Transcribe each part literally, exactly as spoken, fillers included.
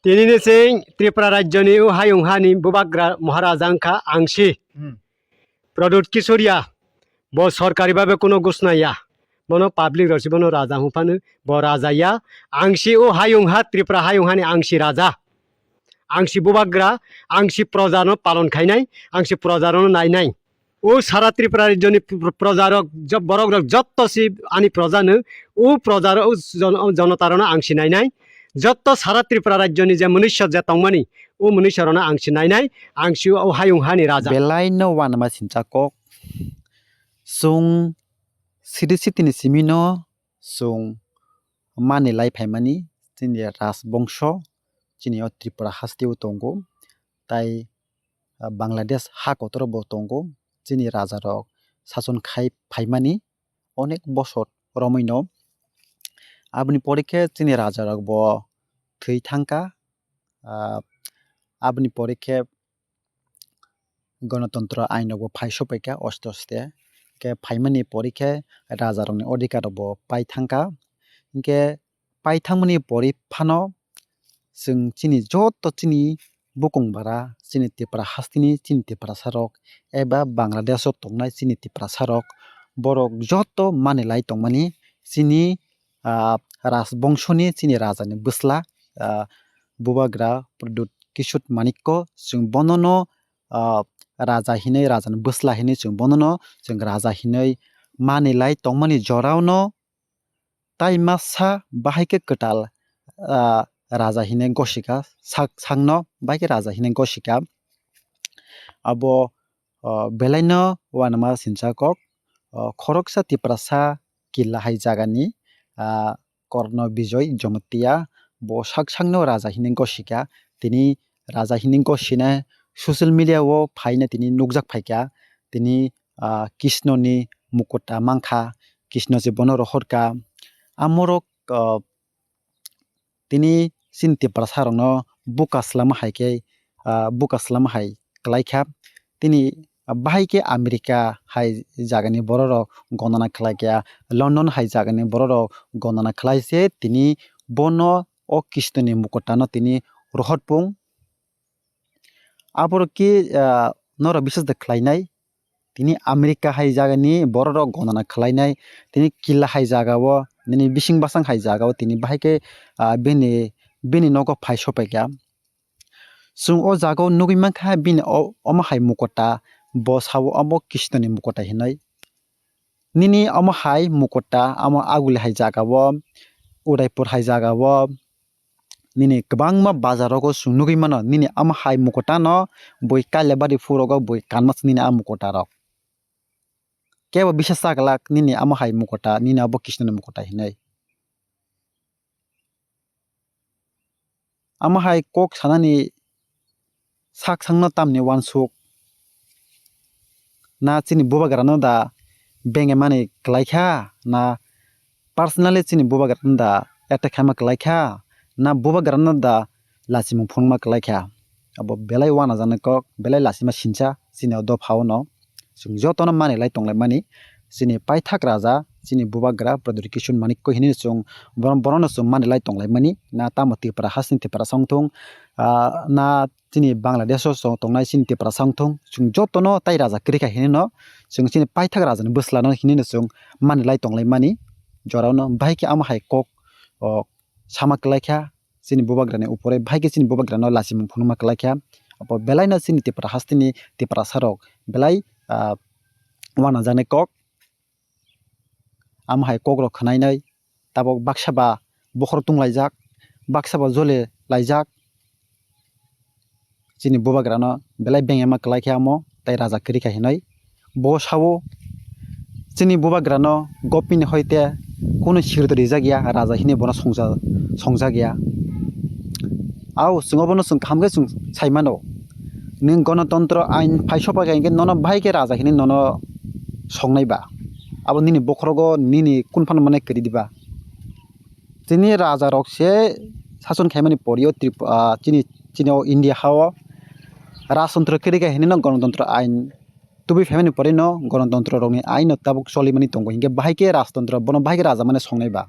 Tini ni sing Tripura rajyoni o hayung hani bubagra Maharaja wngkha Angsi. Hmm. Pradyut Kishoriya, bo sorkari babe kuno gusnaya. Bono public rok si bono raja hwnphano, bo raja ya. Angsi o hayung ha, Tripura hayung hani Angsi raja. Angsi bubagra, Angsi proja no palon khainai, Angsi proja no nainai. O sara Tripura rajyoni pr-, proja rok, job-, borok rok jotto si ani proja no, o proja rok, o jon-, o jonota rok no Angsi nainai. Jotto sara Tripura rajyoni je mwnwisyo je tongmani, o mwnwisyo rok no Angsi nainai, Angsi o hayung hani raja. Belai no uanama sincha kok. Chwng sidi sitini simi no chwng mani lai phaimani, chini rajbongso, chini o Tripura haste o tongo, tai, ah, Bangladesh ha kotor o bo tongo, chini raja rok sason khai phaimani onek bosor romwi no. Aboni pore khe chini raja rok bo thwi thangkha, ah, aboni pore khe Ganatantro ain rok bo phai sopaikha aste aste. Khe phaimani pore khe raja rokni odhikar rok bo pai thangkha. Hinkhe pai thangmani pore phano chwng chini joto chini bukung bara, chini Tripura hasteni chini Tiprasa rok eba Bangladesh o tongnai chini Tiprasa rok, borok joto mani lai tongmani chini ah, rajbongso ni chini raja ni bwsla, ah, bubagra Pradyut Kishore Manikya, chwng bono no, ah, raja hinwi, raja ni bwsla hinwi chwng bono no chwng raja hinwi mani lai tongmani jora o no tai masa bahai khe kwtal, ah, raja hinwi gosika, sak, sakno bahai khe raja hinwi gosika. Abo, ah, belai no uanama sincha kok, ah, khoroksa Tiprasa Killa hai jagani, ah, Korno Bijoy Jomotia, bo sak sakno raja hinwi gosika. Tini raja hinwi gosina social media o phaina tini nukjak phaikha. Tini, ah, Krishna ni mukuta mankha, Krishna se bono rohorkha. Amorok, ah, tini chini Tiprasa rokno buka swlama hai khe, ah, buka swlama hai kwlaikha. Tini bahai khe America hai jagani borok rok gondana khlaikha, London hai jagani borok rok gondana khlai se tini bono o Krishna ni mukuta no tini rohor pung. Aborok khe, ah, norok biswas de khlainai. Tini America hai jagani borok rok gondana khlainai. Tini Killa hai jaga o, nini bising basang hai jaga o tini bahai khe, ah, bini, bini nogo phai sopaikha. Chwng o jaga o nugwi mankha bini o-, omo hai mukuta, bo sao omo Krishna ni mukuta hinwi. Nini omo hai mukuta, omo Aguli hai jaga o, Udaipur hai jaga o, nini kwbangma bazar rogo chwng nugwi mano, nini omo hai mukuta no bui Kailabari phurogo bui kanma se nini a mukuta rok. Kebo bisa chaglak nini omo hai mukuta, nini abo Krishna ni mukuta hinwi. Omo hai kok sanani sak sangno tamni uansuk. Na chini bubagrano da bengemani kwlaikha, na personally chini bubagrano da attack khaima kwlaikha, na bubagrano da lachimung phunukma kwlaikha. Abo belai uanajaknai kok, belai lachima sincha chini o dophao no. Chwng jotono mani lai tonglaimani, chini paithak raja, chini bubagra Pradyut Kishore Manikya hinwi chwng bono, bonono chwng mani lai tonglaimani, na tamo Tripura hasteni Tiprasa wngthung, ah, na chini Bangladesh o chwng tongnai chini Tiprasa wngthung, chwng jotono tai raja kwrwikha hinwi no, chwng chini paithak rajani bwslano hinwi no chwng mani lai tonglaimani, jorao no bahai khe amo hai kok, o, sama kwlaikha, chini bubagrani upore bahai khe chini bubagrano lachimung phunukma kwlaikha. Abo belaino chini Tripura hasteni Tiprasa rok belai, ah, uanajaknai kok. Amo hai kok rok khwnainai tabok baksa ba bokhorok tunglaijak, baksa ba jole laijak. Chini bubagrano belai bengema kwlaikha amo, tai raja kwrwikha hinwi. Bo sao, chini bubagrano gopini hoite kunu sirdo rijak ya, raja hinwi bono songja-, songjak ya. Ao, chwng obono chwng kaham khe chwng sai mano. Nwng gonotontro ain phai sopai kha hinkhe nono bahai khe raja hinwi nono songnai ba? Abo nini bokhorogo nini kun phano mane kwrwi diba? Chini raja rok se sason khaimani pori o Trip-, ah, chini, chini o India ha o rajtontro kwrwi kha hinwi no gonotontro ain tubui phaimani pore no gonotontro rokni aino tabuk cholimani tongo, hinkhe bahai khe rajtontro, bono bahai khe raja mane songnai ba?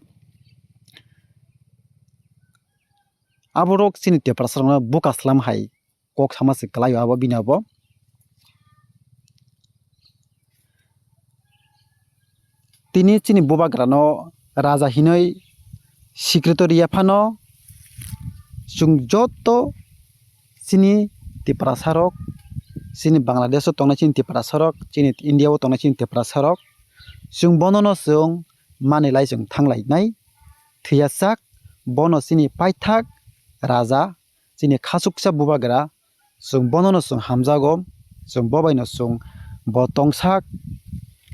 Aborok chini Tiprasarokno buka slam hai kok sama se kwlaio abo bini abo. Tini chini bubagrano raja hinwi sikrito riya phano, chwng joto chini Tiprasarok, chini Bangladesh o tongnai chini Tiprasarok, chini India o tongnai chini Tiprasarok, chwng bonono chwng manwi lai chwng thang lainai. Thwiya sak bono chini paithak raja, chini khachuksa bubagra, chwng bonono chwng hamjago, chwng bo baino chwng bo tongsak,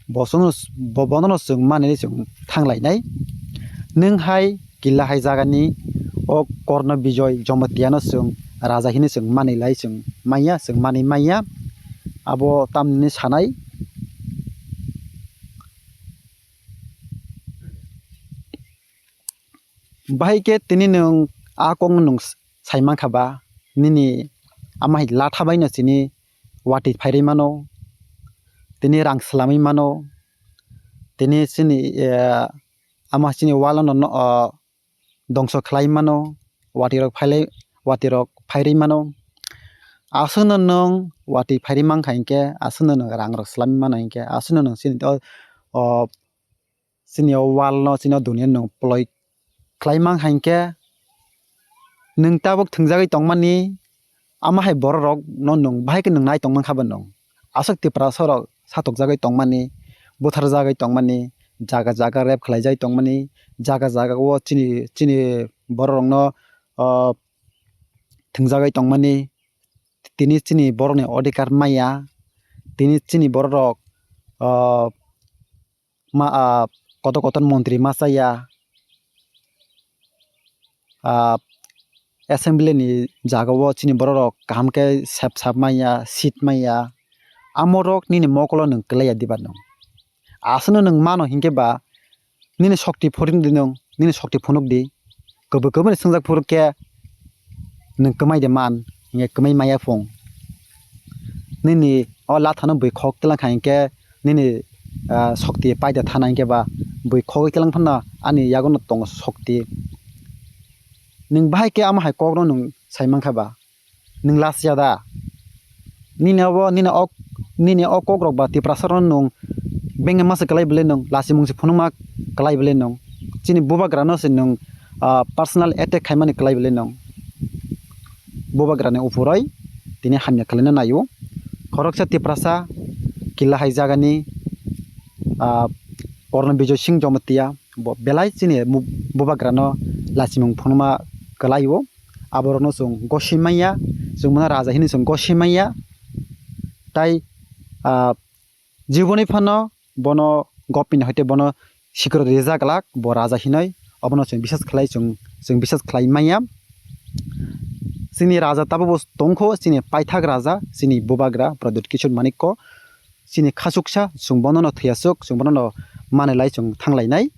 bo chwngno, bo bonono chwng manwi chwng thang lainai. Nwng hai killa hai jagani o Korno Bijoy Jomatiano chwng raja hinwi chwng manwi lai chwng manya, chwng manwi manya. Abo tamni sanai. Bahai khe tini nwng a kokno nwng sai mankha ba, nini ama hai latha baino chini watwi phairwi mano, tini rang swlamwi mano, tini chini, eh, ama chini walo no, no, oh, dongso khlai mano, watwi rok phailai, watwi rok phairwi mano. Aswkno nwng watwi phairwi mankha hinkhe, aswkno nwng rang rok swlamwi mano hinkhe, aswkno nwng chini, oh, oh, chini o wall no, chini o duniya no poloi khlai mankha hinkhe, nwng tabuk thwngjagwi tongmani, ama hai borok rok no nwng bahai khe nwng nai tongmankha bo nwng. Aswk Tiprasa rok satokjagwi tongmani, butharjagwi tongmani, jaga jaga rape khlaijagwi tongmani, jaga jaga o chini, chini borok rok no, o, thwngjagwi tongmani, tini chini borok ni odhikar maya, tini chini borok rok, o, ma, ah, kotor kotor montri ma chaya, ah, assembly ni jaga o chini borok rok kaham khe sep sap manya, seat manya, amo rok nini mokolo nwng kwlaiya diba nwng? Aswkno nwng mano hinkhe ba nini sokti phurung di nwng, nini sokti phunuk di. Kwbwi kwbwi ni swngjak phuru khe nwng kwmai de man, hinkhe kwmai maya phung. Nini o lathano bui khok tilang kha hinkhe nini, ah, sokti paida thana hinkhe ba bui khogwi tilang phano ani yago no tongo sokti. Nwng bahai khe ama hai kokno nwng sai mankha ba? Nwng lachiya da? Nini obo, nini ok, nini o kokrok ba Tiprasa rokno nwng bengma se kwlai bwle nwng, lachimung se phunukma kwlai bwle nwng. Chini bubagrano se nwng, ah, personal attack khaimani kwlai bwle nwng. Bubagrani uphuroi tini hamya kwlaina naio. Khoroksa Tiprasa killa hai jagani, ah, Korno Bijoy Singh Jamatia, bo belai chini mu-, bubagrano lachimung phunukma kwlaio. Aborokno chwng gosi manya, chwng bono raja hinwi chwng gosi manya. Tai, ah, jiboni phano bono gopini hoite bono sikro rijak glak, bo raja hinwi obono chwng bisas khlai, chwng, chwng bisas khlai manya. Chini raja tabukbo tongkho, chini paithak raja, chini bubagra Pradyut Kishore Manikya, chini khachuksa, chwng bonono thwiyasuk, chwng bonono manwi lai chwng thang lainai.